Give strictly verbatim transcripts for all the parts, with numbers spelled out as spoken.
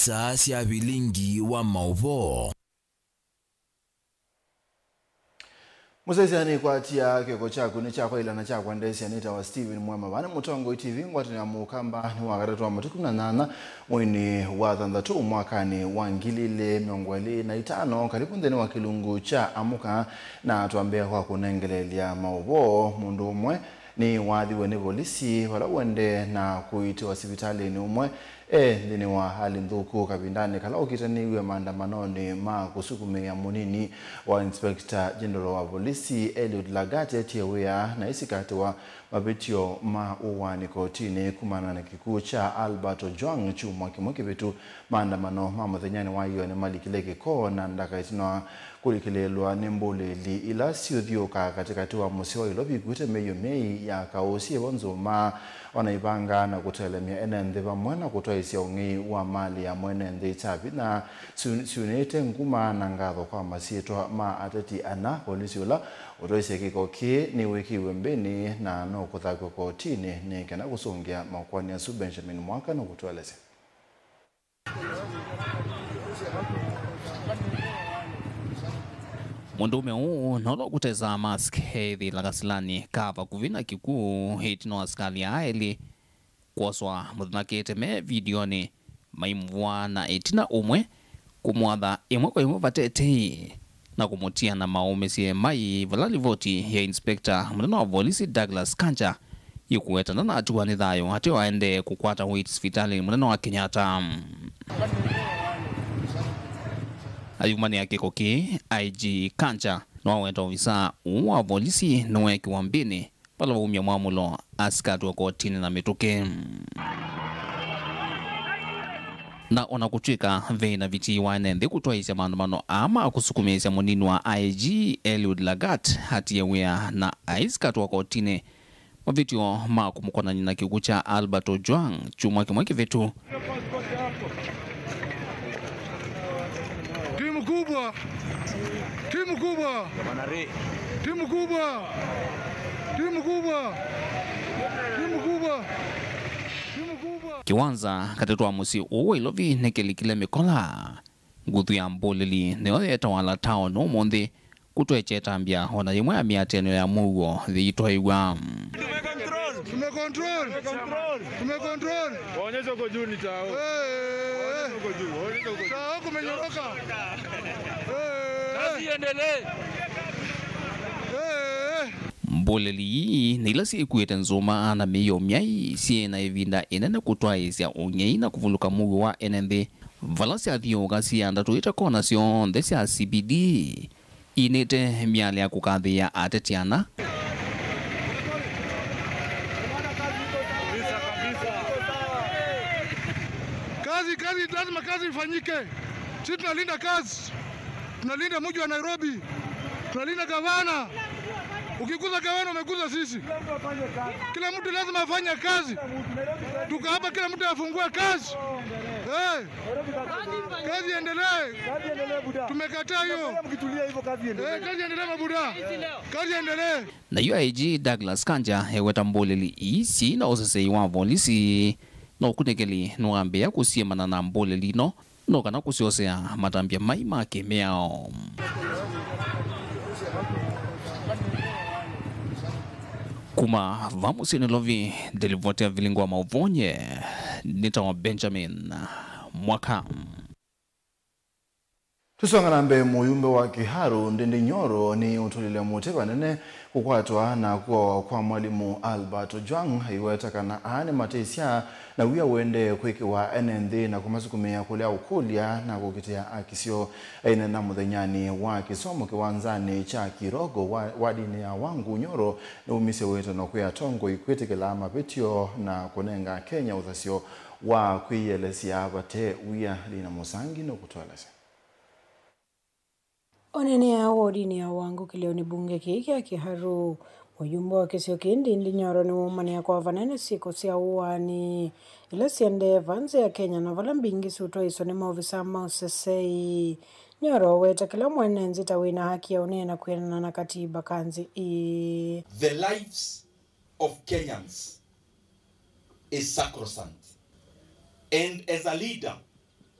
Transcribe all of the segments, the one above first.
saa sya vilingi wa maũvoo. Mũsyaĩĩsya nĩkwatia kĩko kyaku nĩ kyakwa ĩla na kyakwa ndesya nĩtawa Steven Mwema. Vaa nĩ Mũtongoi T V, ngwatanĩo ya Mũkamba nĩ wa katatũ wa matukũ na nyanya mweinĩ wa thanthatũ mwakanĩ wa ngili ilĩ mĩongo ĩlĩ na itano. Karibu nthĩnĩ wa kĩlungu kya Amũka, na twambĩa kwa kũnengeleelya maũvoo. Mũndũ ũmwe nĩwathiwe nĩ volisi vala ũendee na kũiitiwa sivitalĩnĩ ũmwe e nthĩnĩ wa hali nthũku kavindanĩ kala ũkitanĩw'e maandamanonĩ ma kũsukumĩĩa mũnini wa Inspector General wa volisi Eliud Lagat etie wĩa na aisikatĩwa mavĩtyo ma ũaani kotinĩ kumana na kĩkw'ũ kya Albert Ojwang kyumwa kĩmwe kĩvĩtu. Maandamano ma mũthenyanĩ wa ĩoo nĩmalikile kĩko na ndaka ĩtina wa kũlikĩlĩĩlwa nĩ mbũlĩli ila siũthiũũkaa katĩkatĩ wa mũsyĩ wa Ilovi ikuĩte mĩio myei ya kaũ syĩvo nzũma, o na ivanga na kũtelemya ene nthĩ vamwe na kũtwaĩsya ũng'ei wa malĩ ya mwene nthĩ kya vinya. Syu- syunĩte nguma na ngatho kwa masyĩtwa ma ateti ana. Volisi ũla ũtwaisye kĩko kĩĩ nĩwĩkĩiwe mbĩnĩ na no kũthakw'a kotinĩ nĩ kana kũsũngĩa makoani asu. Benjamin Mwaka nũkũtũelesya. Mũndũũme ũũ na ũla ũkũtesaa mask eĩthĩĩla kasilanĩ ka vakuvĩ na kĩkw'ũ ĩtina wa asikalĩ aa elĩ kwoswa mũthĩnakĩte me vidionĩ maimũvũa na ĩtina ũmwe kũmwatha ĩmwe kwa ĩmwe vate tei na kũmũtia na maũmĩsye mai vala livoti ya inspector mũnene wa volisi Douglas Kanja yĩkũweta ndanatiwa nĩ thayũ ateo aendee kũkwata ũiiti sivitalĩnĩ mũnene wa Kenyatta. Ayumanĩa kĩko kĩĩ, I G Kanja nĩwaweta ovisaa ũũ wa volisi nĩweekĩwa mbĩnĩ vala vaumya mwamũlo asikatwe kotinĩ na mĩtũkĩ. Na ona kũtw'ĩka veĩ na vitii wa ene nthĩ kũtwaĩĩsya maandamano aa ma kũsukumĩĩsya mũnini wa I G Eliud Lagat atie wĩa na aisikatwa kotinĩ, mavĩtyo ma kũmũkonany'a na kĩkw'ũ kya Albert Ojwang kyumwa kĩmwe kĩvĩtu. Timu kubwa. Timu kubwa. Timu kubwa. Timu kubwa. Timu kubwa. Timu kubwa. Kĩwanza katĩtũ wa mũsyĩ ũũ wa Ilovi nĩkĩlikile mĩkola. Nguthu ya mbũlĩli nĩyo yetawa Lataon ũmũnthĩ kũtwekya ĩtambya o na yĩmwe ya mĩatĩanĩo ya mũuo yĩitwaĩw'a. Tumecontrol. Tumecontrol. Waonyeshe huko juu ni tao. Eh. Waonyeshe huko juu. Waonyeshe huko juu. Tao kumenyoroka. Eh. Kazi iendelee. Eh. Mbũlĩli ii nĩ ila syĩkuĩte nzũma na mĩio myai syĩ na ĩvinda ĩnene kũtwaĩĩsya ũng'ei na kũvulũka mũuo wa ene nthĩ. Vala syathiũũka siandatũĩte kona syonthe sya C B D, inĩte myalĩ ya kũkathĩĩa ateti ana. Kazi, kazi, lazima kazi ifanyike. Sisi tunalinda kazi. Tunalinda mji wa Nairobi. Tunalinda gavana. Ukiguza gavana, umeguza sisi. Kila mtu lazima afanye kazi. Tuko hapa, kila mtu afungue kazi. Eh. Kazi iendelee. Tumekataa hiyo. Eh, kazi iendelee, mabuda. Kazi iendelee. Nayo I G Douglas Kanja eweta mbũlĩli ii syĩ na ũsesei wa volisi, na ũkunĩkĩli nĩwambĩĩa kũsiĩmana na mbũlĩli ino no kana kũsyosea matambya mai ma kĩmĩao. Kuma va mũsyĩ Nairobi, ndĩlivotea vilingi wa maũvoo nye nĩtawa Benjamin Mwaka. Tũsonga na mbee, mũyumbe wa Kiharu Ndindi Nyoro nĩ ũtũlile mũtĩ vanene kũkwatwa na kũawa kwa mwalimũ Albert Ojwang, aiweta kana aa nĩmatĩsya na wia ũendee kwĩkĩwa ene nthĩ na kũmasukumĩa kũlea ũkũlya na kũkitĩa aki syoo. Aineena mũthenyanĩ wa kĩsomo kĩwanzanĩ kya Kirogo wa wadinĩ ya Wangu, Nyoro nĩwumisye wĩtano kwĩ atongoi kwĩtĩkĩla mavĩtyo na kũnenga Kenya ũthasyo wa kwĩyĩelesya vate wia. Lina Mũsangi nũkũtũelesya. Oneenea wodinĩ ya Wangu kĩleonĩ mbunge kĩĩ kya Kiharu, mũyumbe wa kĩsio kĩĩ Ndindi Nyoro nĩwaumanĩa kwa vanene syĩko sya ũaani ila siendee va nzĩ ya Kenya na vala mbingĩ siũtwaĩswa nĩ maovisaa ma ũsesei. Nyoro weta kĩla mwene nzĩ ta wĩna haki ya ũneena kwĩanana na katiba ka nzĩ ĩĩ. The lives of Kenyans is sacrosanct. And as a leader,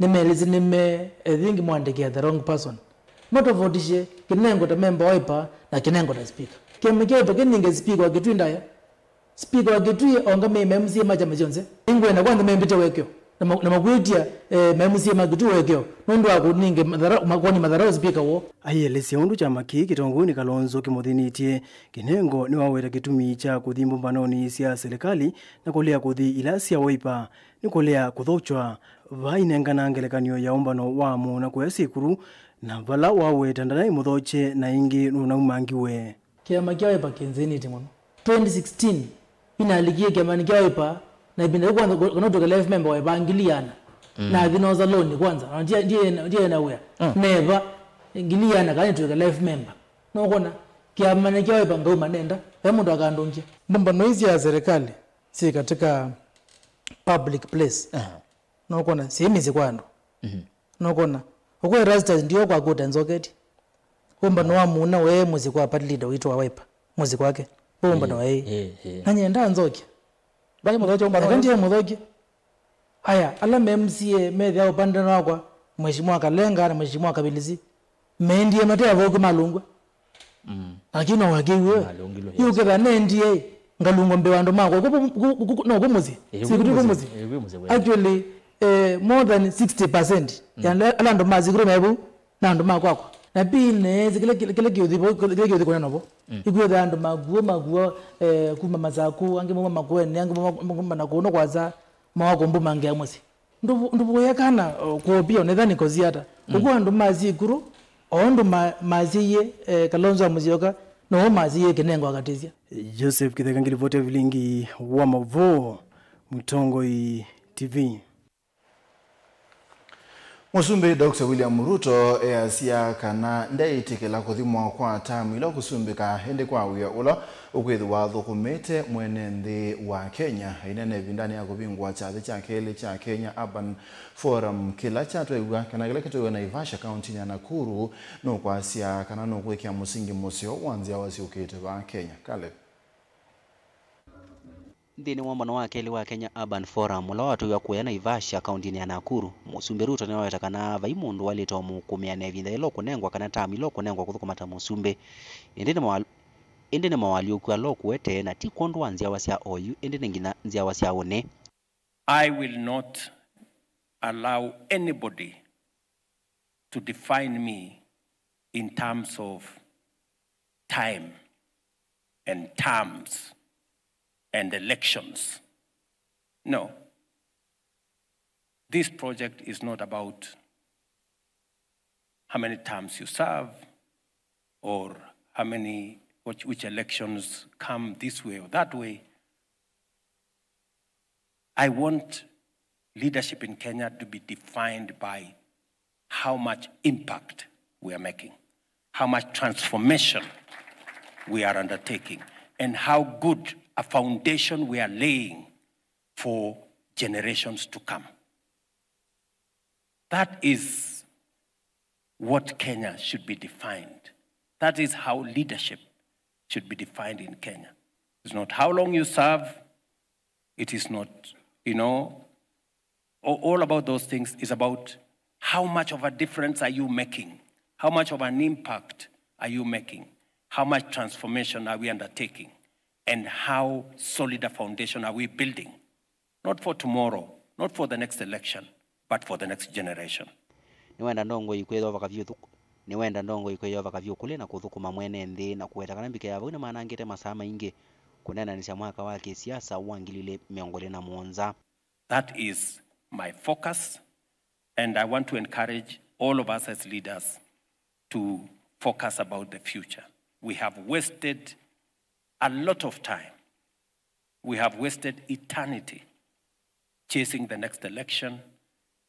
Nĩmelĩsye nĩme, I think, mwandĩkĩa the wrong person. Matofautisye Kinengo ta member wa Wiper na Kinengo ta speaker. Kĩama kya Wiper kĩninge speaker wa Kitui ndaĩa. Speaker wa Kitui aũngamĩe ma M C A ma kyama kyonthe. Nĩngwenda kwanza membĩte ũekeo na ma-, na makwĩtya, eh, ma M C A ma Kitui ũekeo nũndũ wa kũninge mathara-, makwoni matharau speaker woo. Aielesya ũndũ kyama kĩĩ kĩtongoew'e nĩ Kalonzo kĩmũthĩnĩtye, Kinengo nĩwaweta kĩtumi kya kũthi mbũmbanonĩ sya silikalĩ na kũlea kũthi ila sya Wiper nĩ kũlea kũthokya. Vaa inengana ngelekany'o ya ũmbano wa mũuna kũya Sikuru, na vala waweta ndanaĩ mũthokye na ĩngĩ nũnaumangiwe. Kĩama kya Wiper kĩnzĩnĩte mũno. Twenty sixteen, inalikie kĩamanĩ kya Wiper, na ĩvinda yĩu kwanza, kana ũtw'ĩke life member wa Wiper ngili iana. Mm. Nathi noosa loan kwanza, na ndiĩ, ndiĩ, ndiĩ na wĩa. Mm. Neva, ngili iana kana nĩtw'ĩke life member. Nũkwona, kĩamanĩ kya Wiper ngauma nenda, ve mũndũ akandũngya. Mbũmbano ii sya serikali syĩ katika public place. Aha. Nũkwona, syĩ mĩsyĩ kwa andũ. Mhm. Nũkwona, ũkwĩ Erastus ndio kwa kũte nzoketi. Ũmbano wa mũuna we mũsyĩ kwa party leader witũ wa Wiper. Mũsyĩ kwake. Ũmbano wa ĩ. Ĩ, ĩ. Na nyenda nzokia. Ndai mũthokya ũmbano. Eka ndiye mũthokya. Aya, ala me M C A methĩa ũpandani wakwa, Mheshimiwa Kalenga na Mheshimiwa Kabilisi, mendie mate athũku malungwe. Mm. Lakini no wakĩw'e. Malungilwe, yu yes. Ketha nendie ngalungwa mbee wa andũ makwa. Ku-, ku-, ku-, ku-, no kũmũsĩ. Eh, sikũti kũmũsĩ. Eh, kũmũsĩ, we. Actually, eh, more than sixty percent ya ala, ala andũ ma Sikuru me vau na andũ ma kwakwa. Na pi nesi kĩla, kĩla, kĩla kĩũthi vo, kĩla kĩũthi kũneanwa vo. Mm. Ikwĩtha andũ makuo, makuo, eh, kuma Masaku, angĩ mauma Makueni, angĩ mauma, mauma na kũno kwasa, mawa kũmbumangĩa mũsyĩ. Ndũvu-, ndũvoya kana, uh, kũopia onetha nĩkosi ata. Mm. Ũkw'o andũ ma Sikuru, o ũndũ ma-, masyĩie, eh, Kalonzo wa Musyoka, noo masyĩie Kinengo akatĩsya. Joseph Kitheka ngilivoti ya vilingi wa Mavo, Mũtongoi T V. Mũsumbĩ Doctor William Ruto easya kana ndeĩtĩkĩla kũthimwa kwa tamu ila ũkũsumbĩka, ĩndĩ kwa wĩa ũla ũkwĩthĩwa athũkũmĩte mwene nthĩ wa Kenya. Ainena ĩvindanĩ ya kũvingũa kyathĩ kya kelĩ kya Kenya Urban Forum, kĩla kyatwaiw'a kana kĩla kĩtwaiw'a Naivasha, kauntinĩ ya Nakuru, nũkwasya kana nũkwĩkĩa mũsingi mũseo wa nzyawa syũkĩte vaa Kenya. Caleb. Nthĩnĩ wa ũmbano wa kelĩ wa Kenya Urban Forum, ũla watwaiw'a kũya Naivasha, kauntinĩ ya Nakuru, Mũsumbĩ Ruto nĩwaweta kana vai mũndũ waĩlĩte ũmũkũmĩa na ĩvinda yĩla ũkũnengwa kana tamu ila ũkũnengwa kũthũkũma ta mũsumbĩ. Ĩndĩ nĩ mawal-, ĩndĩ nĩ moalyũku ala ũkũete, na ti kwondũ wa nzyawa sya oyu, ĩndĩ nĩ nginya nzyawa sya ũnĩ. I will not allow anybody to define me in terms of time and terms and elections. No. This project is not about how many terms you serve or how many, which, which elections come this way or that way. I want leadership in Kenya to be defined by how much impact we are making, how much transformation we are undertaking, and how good a foundation we are laying for generations to come. That is what Kenya should be defined. That is how leadership should be defined in Kenya. It's not how long you serve, it is not, you know, a-, all about those things. Is about how much of a difference are you making? How much of an impact are you making? How much transformation are we undertaking? And how solid a foundation are we building? Not for tomorrow, not for the next election, but for the next generation. Nĩwenda ndongoi kwĩyovaka vyũ thũk-, nĩwenda ndongoi kwĩyovaka vyũ kũlĩ na kũthũkũma mwene nthĩ na kũweta kana mbika ya vau nĩmanangĩte masaa maingĩ kũneenanĩsya mwaka wa kĩsiasa wa ngili ilĩ mĩongo ĩlĩ na mũonza. That is my focus, and I want to encourage all of us as leaders to focus about the future. We have wasted a lot of time. We have wasted eternity chasing the next election,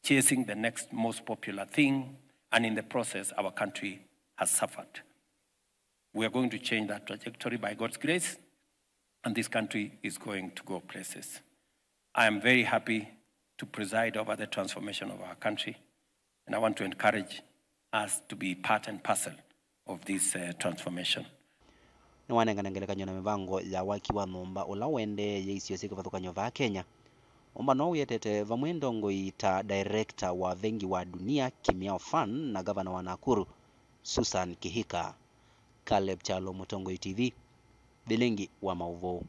chasing the next most popular thing, and in the process, our country has suffered. We are going to change that trajectory by God's grace, and this country is going to go places. I am very happy to preside over the transformation of our country. And I want to encourage us to be part and parcel of this, uh, transformation. Nĩwanengane ngelekany'o na mĩvango ya waki wa nyũmba ũla ũendee isio syĩ kĩvathũkany'o vaa Kenya, Ũmbano ũũ wĩetete vamwe ndongoi ta director wa vengi wa Dunia, Kimeo Fund, na ngavana wa Nakuru, Susan Kihika. Caleb Kyalo, Mũtongoi T V, vilingi wa maũvoo.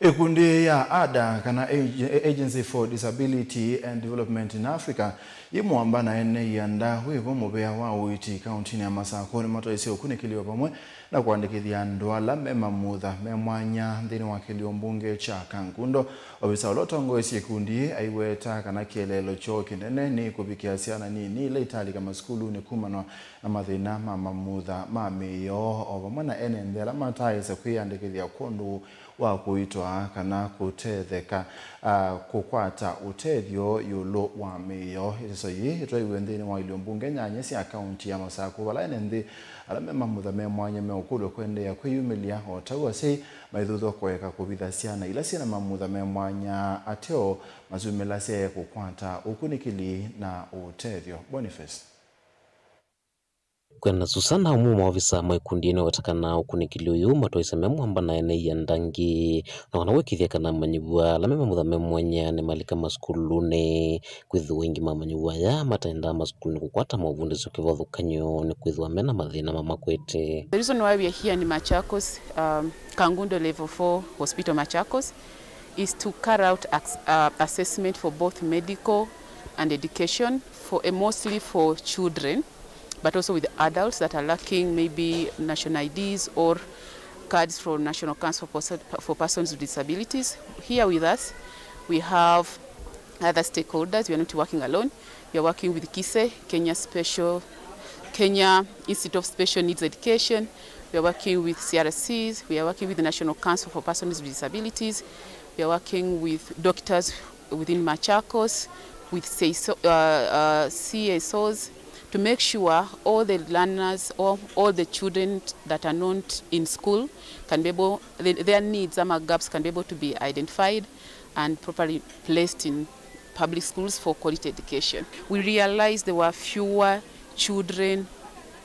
Ĩkundi ya ada, kana Ag-, Agency for Disability and Development in Africa, yĩ mũamba na ene ianda wĩvo mũvea wa ũiiti kauntinĩ ya Masakũ nĩmatwaisye ũkunĩkĩli o vamwe na kũandĩkĩthya andũ ala me mamutha me mwanya nthĩnĩ wa kĩlio mbunge kya Kangundo. Ovisa ũla ũtongoesye ĩkundi ĩĩ aiweta kana kĩeleelo kyoo kĩnene nĩ kũvikĩa syana nini ila italika masukulunĩ kumanwa na mathĩna ma mamutha ma mĩĩo, o vamwe na ene nthĩ ala mataaĩsa kwĩyandĩkĩthya kwondũ wa kũitwa kana kũtetheka, a, kũkwata ũtethyo ĩũlũ wa mĩĩo. Ĩseso yĩĩ ĩtwaiwe nthĩnĩ wa ilio mbunge nyanya sya kaunti ya Masakũ, vala ene nthĩ ala me mamutha me mwanya meũkũlw'a kũendeea kwĩyumĩlya, o ta ũu asyai maithuthw'a kũeka kũvitha syana ila syĩ na mamutha me mwanya ateo masyumĩlasye kũkwata ũkunĩkĩli na ũtethyo. Boniface. Kwenda Susana, ũmwe wa maovisa ma ĩkundi ĩno weta kana ũkunĩkĩli ũyũ matwaisye me mwamba na ene ianda angĩ, na kana wĩkĩthya kana amanyĩw'a ala me mamutha me mwanya nĩmalika masukulunĩ, kwĩthĩwa aingĩ ma amanyĩw'a aya mataendaa masukulunĩ kũkwata maũvundĩsyo kĩvathũkany'o nĩkwĩthĩwa me na mathĩna mamakwete. The reason why we are here in Machakos, um, Kangundo Level four Hospital Machakos is to carry out ass-, uh, assessment for both medical and education for, uh, mostly for children, but also with adults that are lacking maybe national I Ds or cards from National Council for, for Persons with Disabilities. Here with us, we have other stakeholders. We are not working alone. We are working with KISE, Kenya Special, Kenya Institute of Special Needs Education. We are working with C R Cs. We are working with the National Council for Persons with Disabilities. We are working with doctors within Machakos, with C S O, uh, uh, C S Os, to make sure all the learners or all the children that are not in school can be able, the, their needs ama gaps can be able to be identified and properly placed in public schools for quality education. We realized there were fewer children,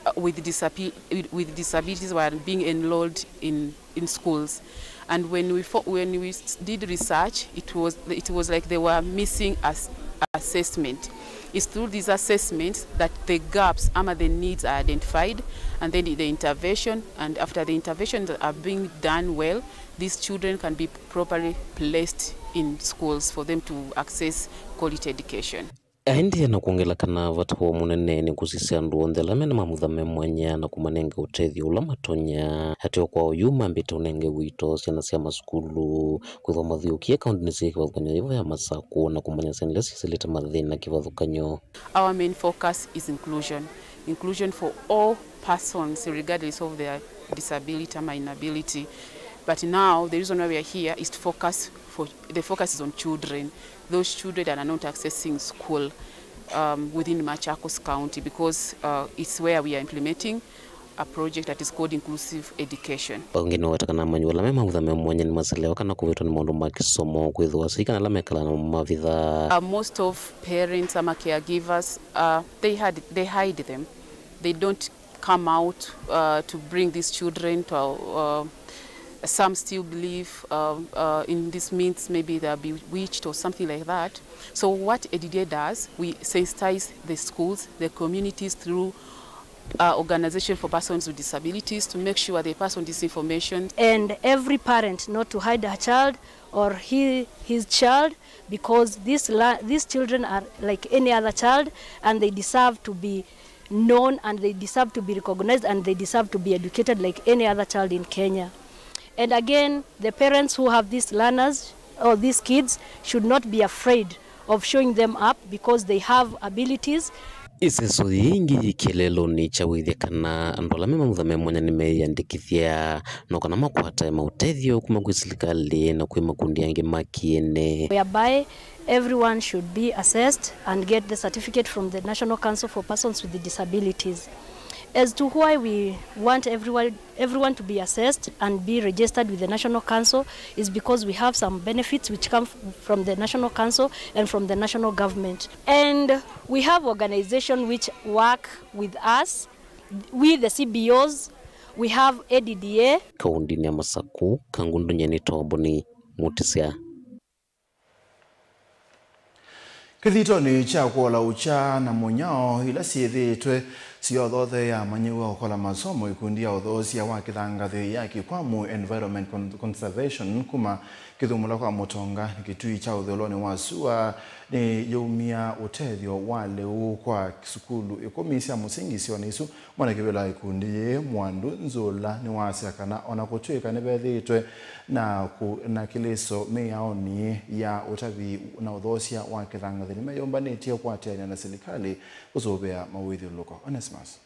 uh, with disabi-, with, with disabilities were being enrolled in, in schools. And when we fo-, when we s-, did research, it was, it was like they were missing as-, assessment. It's through these assessments that the gaps ama the needs are identified, and then the intervention, and after the interventions are being done well, these children can be properly placed in schools for them to access quality education. Aendee na kwongela kana vata woo mũnene nĩ kũsisya andũ onthe ala mena mamutha me mwanya na kũmanenga ũtethyo ũla matonya. Ateo kwa oyu mambĩte ũnenge ũito syana sya masukulu kwĩthwa mathiũkie kaũntĩnĩ syĩ kĩvathũkany'o yĩvo ya Masakũ na kũmanya syana ila syĩsĩlĩte mathĩna kĩvathũkany'o. Our main focus is inclusion. Inclusion for all persons regardless of their disability ama inability. But now the reason why we are here is to focus for, the focus is on children. Those children that are not accessing school, um, within Machakos County, because, uh, it's where we are implementing a project that is called inclusive education. Angĩ nĩweta kana amanyĩw'a ala me mamutha me mwanya nĩmaselewa kana kũvĩtwa nĩ maũndũ ma kĩsomo, kwĩthĩwa asyai kana ala mekalaa namo mavithaa. Uh, most of parents ama caregivers, uh, they had, they hide them. They don't come out, uh, to bring these children to our, uh, some still believe, uh, uh, in this means maybe they are bewitched or something like that. So what A D D A does, we sensitize the schools, the communities through, uh, Organization for Persons with Disabilities to make sure they pass on this information. And every parent not to hide her child or he, his child, because these la-, these children are like any other child and they deserve to be known and they deserve to be recognized and they deserve to be educated like any other child in Kenya. And again, the parents who have these learners or these kids should not be afraid of showing them up because they have abilities. Ĩseso yĩĩ ĩngĩ yĩ kĩeleelonĩ kya wĩthya kana andũ ala me mamutha me mwanya nĩmeeyĩandĩkĩthya no kana makwate maũtethyo kuma kwĩ silikalĩ na kwĩ makundi angĩ ma kĩ-ene. Whereby everyone should be assessed and get the certificate from the National Council for Persons with Disabilities. As to why we want everyone, everyone to be assessed and be registered with the National Council is because we have some benefits which come f-, from the National Council and from the national government. And we have organizations which work with us, with the C B Os, We have A D D A. Kaũndĩnĩ ya Masaku, Kangundunye nĩ Toboni Mutisya. Kĩthitonĩ kya kũola ũkya na mũnyao ila syĩthĩĩtwe siyothotheea amanyĩw'a ũkola masomo, ikundi ya ũthoosya wa kĩthangathĩ ya Kikwamu Environment Con-, Conservation kuma Kĩthumũla kwa Mũtonga nĩ Kĩtui kya ũthũĩlonĩ wa sua nĩyaumya ũtethyo wa lĩu kwa sukulu ĩkũmi sya mũsingi isionĩ isu. Mwanake wĩla wa ikundi yĩĩ, Mwandu Nzũla, nĩwasya kana o na kũtw'ĩka nĩvethĩĩtwe na kũ-, na kĩlĩso mĩaonĩ ya ũtavii na ũthoosya wa kĩthangathĩ, nĩmeyũmbanĩtye kũatĩanĩa na silikalĩ kũsũvĩa mawĩthyũlũlũko. Onesmus.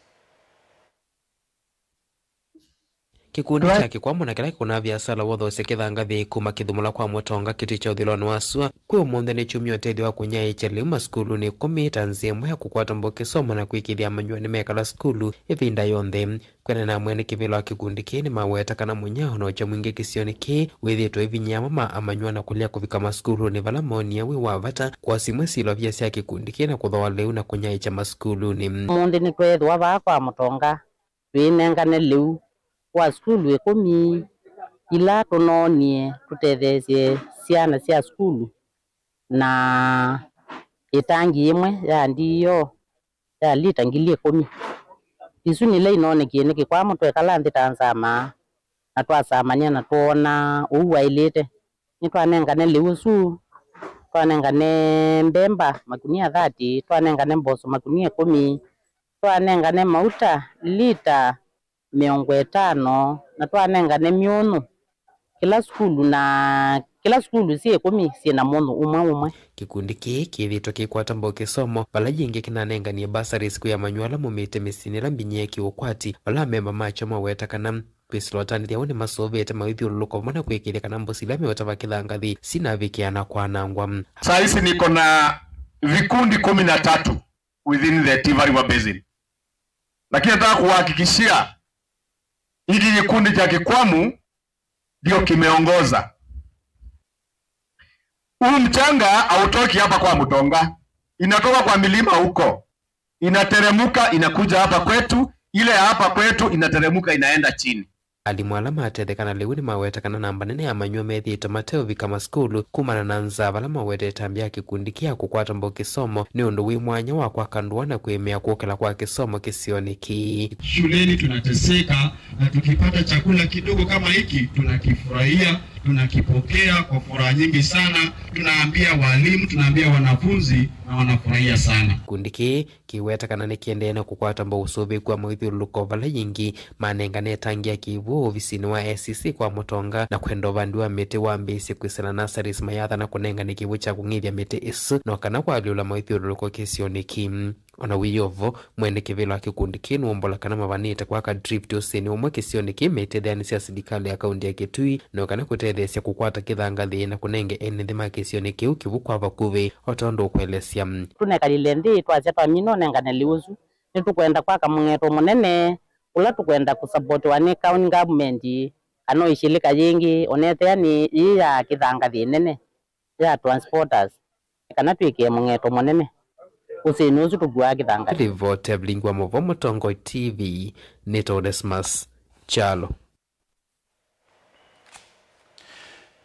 Kĩkundi kya Kĩkwamũ na kĩla kĩkũnaa viasala wa ũthoosya kĩthangathĩ kuma Kĩthumũla kwa Mũtonga Kĩtui kya ũthũĩlonĩ wa sua kwĩ ũmũnthĩ nĩkyumya ũtethyo wa kũnyaĩĩkya lĩu masukulunĩ ĩkũmi ta nzĩa ĩmwe ya kũkwata mbau kĩsomo na kũĩkĩĩthya amanyĩw'a nĩmekala sukulu ĩvinda yonthe. Kwĩanana na mwene kĩvĩla wa kĩkundi kĩĩ nĩmaweta kana mũnyao na ũkya mwingĩ kĩsionĩ kĩĩ wĩthĩĩtwe ũivinyĩa amwe ma amanyĩw'a na kũlea kũvika masukulunĩ vala moonie wĩ wa vata kwosa imwe syĩlovya sya kĩkundi kĩĩ na kũthooa lĩu na kũnyaĩĩkya masukulunĩ. Ũmũnthĩ nĩtweethĩwa vaa kwa Mũtonga twĩnengane lĩu wa sukulu ĩkũmi ila tũnoonie tũtetheesye syana sya sukulu na ĩtangi yĩmwe ya ndioo ya lita ngili ĩkũmi. Isu nila inoonekie nĩ Kĩkwamũ twekala nthĩ ta nzama na twasamany'a na twoona ũu waĩlĩte. Nĩtwanengane lĩu ũsu, twanengane mbemba makunia thirty, twanengane mboso makunia ĩkũmi, twanengane mauta lita mĩongo ĩtano, na twanengane myũnũ kĩla sukulu, na kĩla sukulu syĩ ĩkũmi syĩ na mũnũ ũmwe ũmwe. Kĩkundi kĩĩ kĩthĩĩtwe kĩkwata mbau kĩsomo, vala yĩngĩ kĩnanenganie bursaries kwĩ amanyĩw'a ala maumĩte mĩsyĩnĩ ĩla mbinye ya kĩũkwati, vala amemba makyo maweta kana kwĩsĩla ũtandĩthya ũũ nĩmasũvĩĩte mawĩthyũlũlũko vamwe na kũĩkĩĩthya kana mbũsi ila meũtava kĩthangathĩ sinavikĩa na kwanangwa. Saa hizi niko na vikundi kumi na tatu within the Twiga River Basin, lakini nataka kuwahakikishia hiki kikundi cha Kikwamu ndio kimeongoza. Huu mchanga hautoki hapa kwa Mtonga, inatoka kwa milima huko, inateremuka inakuja hapa kwetu, ile ya hapa kwetu inateremuka inaenda chini. Alimũ ala matetheka na lĩu nĩmaweta kana namba nene ya amanyĩw'a methĩĩtwe mateũvika masukulu kumana na nzaa, vala mawetete ĩtambya ya kĩkundi kĩĩ ya kũkwata mbau kĩsomo nĩ ũndũ wĩ mwanya wa kwaka ndũa na kũĩmĩa kũkĩla kwa kĩsomo kĩsionĩ kĩĩ. Shuleni tunateseka, na tukipata chakula kidogo kama hiki, tunakifurahia, tunakipokea kwa furaha nyingi sana. Tunaambia walimu, tunaambia wanafunzi, na wanafurahia sana. Kĩkundi kĩĩ kĩweta kana nĩkĩendee na kũkwata mbau ũsũvĩĩku wa mawĩthyũlũlũko vala yĩngĩ manengane ĩtangi ya kĩw'ũ ovisinĩ wa A C C kwa Mũtonga, na kwenda ũvandi wa mĩtĩ wambĩĩsye kwĩsĩla nurseries mayathana kũnengane kĩw'ũ kya kũng'ithya mĩtĩ ĩsu, no kana kũalyũla mawĩthyũlũlũko kĩsionĩ kĩĩ. O na wĩ o vo, mwene kĩvĩla wa kĩkundi kĩĩ nũũmbũla kana mavanĩte kwaka drift ũsĩnĩ ũmwe kĩsionĩ kĩĩ metetheanĩsya silikalĩ ya kaunti ya Kitui, no kana kũtetheesya kũkwata kĩthangathĩ na kũnenge ene nthĩ ma kĩsionĩ kĩu kĩw'ũ kwa vakuvĩ, o ta ũndũ ũkũelesya. Tũnekalile nthĩ, twasya twamina ũnengane lĩu ũsu, nĩtũkwenda kwaka mũng'eto mũnene ũla tũkwenda kũsapotiwa nĩ county government kana o ĩshĩlĩka yĩngĩ, onethĩa nĩ yĩĩ ya kĩthangathĩ nene ya transporters, kana twĩkĩe mũng'eto mũnene ũsĩnĩ ũsu tũkuaa kĩthangathĩ. Livoti ya vilingi wa maũvoo Mũtongoi T V, nĩtawa Onesmus Kyalo.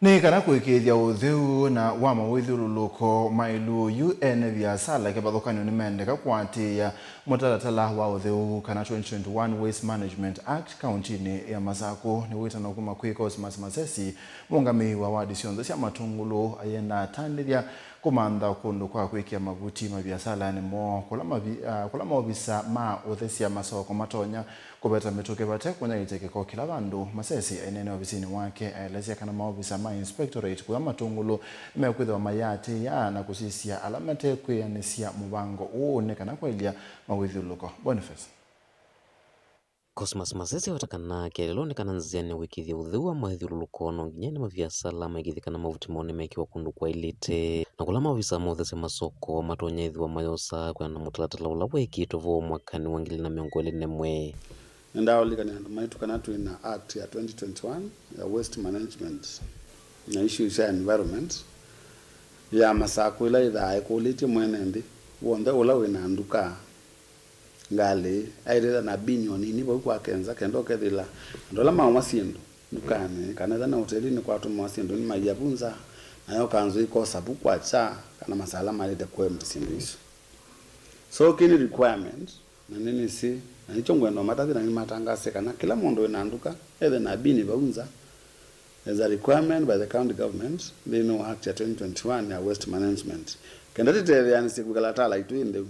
Nĩ kana kũĩkĩĩthya ũtheu na wa mawĩthyũlũlũko maĩlu, yu ene viasala kĩvathũkany'o nĩmendeka kũatĩĩa mũtalatala wa ũtheu, kana twenty twenty-one Waste Management Act, kauntinĩ ya Masakũ. Nĩ wĩtano kuma kwĩ Cosmas Masesi, mũũngamĩi wa wadi syonthe sya Matũngũlũ, ayenda atandĩthya kũmantha kũndũ kwa kwĩkĩa mavuti maviasalanĩ moo, kũla mavi-, ah, kũla maovisa ma ũthesya masoko matonya kũveta mĩtũkĩ vate kũnyaĩĩkya kĩko kĩla vandũ. Masesi aineena ovisinĩ wake aelesya kana maovisa ma inspectorate kũya Matũngũlũ nĩmekwĩthĩwa mayĩatĩĩa na kũsisya ala matekwĩanĩsya mũvango ũũ nĩ kana kwaĩlya mawĩthyũlũlũko. Boniface. Cosmas Masesi aweta kana kĩeleelo nĩ kana nzĩa nĩ wĩkĩthya ũtheu wa mawĩthyũlũlũko no nginya ene maviasala maĩkĩĩthye kana mavuti moo nĩmekĩwa kũndũ kwaĩlĩte, na kũla maovisa ma ũthesya masoko matonya ĩthĩwa mayosa kwĩana na mũtalatala ũla weekĩĩtwe vo mwakanĩ wa ngili na mĩongo ĩlĩ na ĩmwe. Nĩndaũlikany'a andũ maitũ kana twĩ na act ya twenty twenty-one ya waste management na issues sya environment ya Masakũ ĩla ĩthaa ĩkũlĩtye mwene nthĩ w'onthe ũla wĩ na nduka ngalĩ, aĩlĩla na bini o nini vau kwake nza, kenda ũkethĩla andũ ala maũma syĩndũ ndukanĩ, kana ethĩwa na ũtelinĩ kwatũmĩwa syĩndũ nĩ maia vu nza, nayo kanzũ ĩkosa vu kwakya, kana masala maĩlĩte kũemba syĩndũ isu. So, kĩĩ nĩ requirement, na nĩnĩsĩ, na nĩkyo ngwenda ũmatavye na nĩmatangaase kana kĩla mũndũ wĩ na nduka, ethe na bini vau nza, as a requirement by the county government nthĩnĩ wa Act ya twenty twenty-one ya Waste Management, kenda tĩtetheanĩsye kwĩkala tala itũ ĩ ntheu.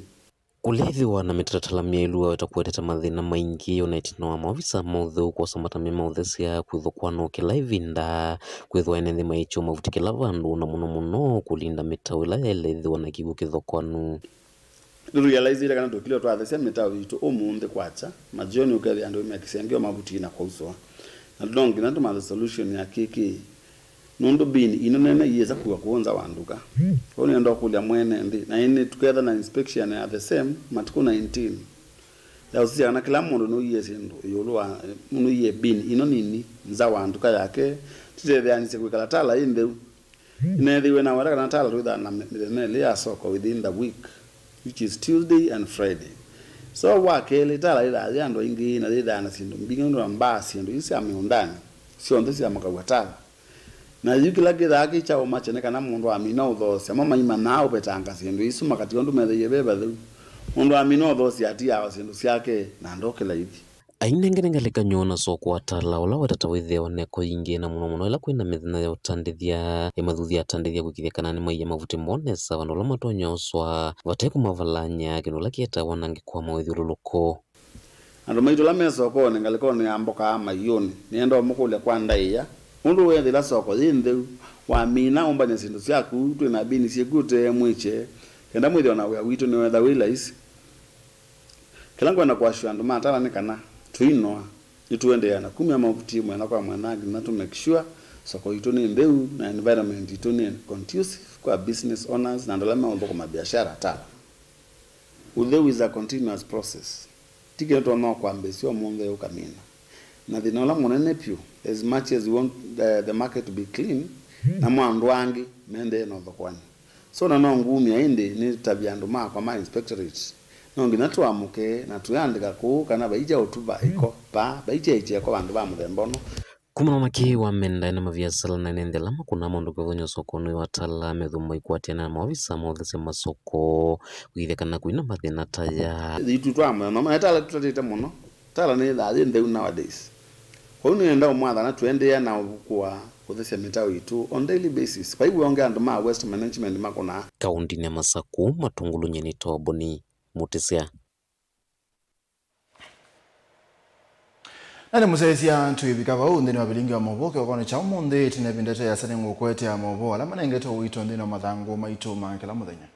Kũlethĩwa na mĩtalatala myaĩlu waweta kũetete mathĩna maingĩ, o na ĩtina wa maovisa ma ũtheu kwosa matamya ma ũthesya kwĩthokwanwa kĩla ĩvinda, kwĩthwa ene nthĩ maĩkya mavuti kĩla vandũ, na mũno mũno kũlinda mĩtaũ ĩla yaĩle ĩthĩwa na kĩw'ũ kĩthokwanu. Nĩtũrealizeĩte kana tũkilye twathesya mĩtaũ yitũ ũmũnthĩ kwakya, majioni ũkethĩa andũ me kĩsengeo mavuti na kwausũa. Na no nginya tũmathe solution ya kĩkĩ. Nũndũ bin ino nene iyĩsa kua kũũ nza wa nduka. Kwoou nĩenda ũkũlya mwene nthĩ, na ĩndĩ tũketha na inspection ya the same matukũ nineteen ya ũsisya kana kĩla mũndũ nũiie syĩndũ ĩũlũ wa, nũiie bin ino nini nza wa nduka yake, tĩtetheanĩsye kwĩkala tala ĩ ntheu. Nĩneethĩiwe naweta kana tala twĩthaa na mĩ-, mĩthenya ĩlĩ ya soko within the week, which is Tuesday and Friday. So, wa kelĩ, tala yĩthaa yĩ andũ aingĩ na yĩthaa na syĩndũ mbingĩ nũndũ wa mbaa syĩndũ isu sya mĩũndanĩ, syonthe syamũkaw'a tala. Na yu kĩla kĩthaa kĩ kya ũmakya nĩ kana mũndũ amina ũthoosya, mo maimanaa ũvetanga syĩndũ isu makatiwa ũndũ metheie ve vatheu. Mũndũ amina ũthoosya atiaa syĩndũ syake na ndokĩla ithi. Ainengane ngelekany'o na soko wa tala ũla watata wĩthĩawa na ĩko yingĩ, na mũno mũno ĩla kwĩ na mĩthenya ya ũtandĩthya, ĩmathuthi atandĩthya kũĩkĩĩthya kana nĩmaiya mavuti moo nesa vandũ vala matonya ũswa vate kũmavalany'a, kĩndũ kĩla kĩetawa wanangĩko wa mawĩthyũlũlũko. Andũ maitũ ala me sokonĩ ngalĩkonĩ ya mboka Maiũnĩ, nĩenda ũmũkũlya kwa ndaĩa, ũndũ weethĩla soko yĩ ntheu, wamina ũmbany'a syĩndũ syaku, twĩ na bini syĩkw'ũ ũtee mwĩkye, kenda mwĩthĩwa na wĩa witũ nĩwetha wĩ laisi. Kĩla ngwenda kũassure andũ ma Tala nĩ kana tũinoa, nĩtũendeea na kumya mavuti mwena kwa mwena nginya tũ make sure soko yitũ nĩ ntheu na environment yitũ nĩ conducive kwa business owners na andũ ala meũthũkũma biashara Tala. Ũtheu is a continuous process. Ti kĩndũ tũtonya kwambĩĩsya ũmũnthĩ ũkamina. Na thĩna ũla mũnene vyũ, as much as we want the, the market to be clean, namo andũ angĩ maendee na ũthokoany'a. So na no ngumya ĩndĩ nĩtavye andũ makwa ma inspectorate, no nginya tũamũke na tũyandĩka kũũ kana vaitya ũtuva ĩko vaa, vaitya ĩkyeko vandũ va mũthemba ũno. Kumana na kĩĩ, wamenda ene maviasala na ene nthĩ ala makũnaa maũndũ kĩvathũkany'o sokonĩ wa Tala methũmũa ikwatĩana na maovisa ma ũthesya masoko kũĩkĩĩthya kana kũina mathĩna ta aya. Itũ twamwĩa mama, Tala tũtatĩte mũno. Tala nĩ yĩthaa yĩ ntheu nowadays. Kwoou nĩenda ũmwatha na tũendeea na ũvukũa kũthesya mĩtaũ yitũ on daily basis. Vai wonge andũ ma waste management makũnaa. Kaũndĩnĩ ya Masakũ, Matũngũlũ, nyie nĩ Toboni Mũtĩsya. Na nĩ mũsyaĩĩsya twĩvika vau nthĩnĩ wa vilingi wa maũvoo kĩokonĩ kya ũmũnthĩ. Ĩtina ĩvinda ĩte yĩasa nĩngũkũetea maũvoo ala manengetwe ũito nthĩnĩ wa mathangũ maitũ ma kĩla mũthenya.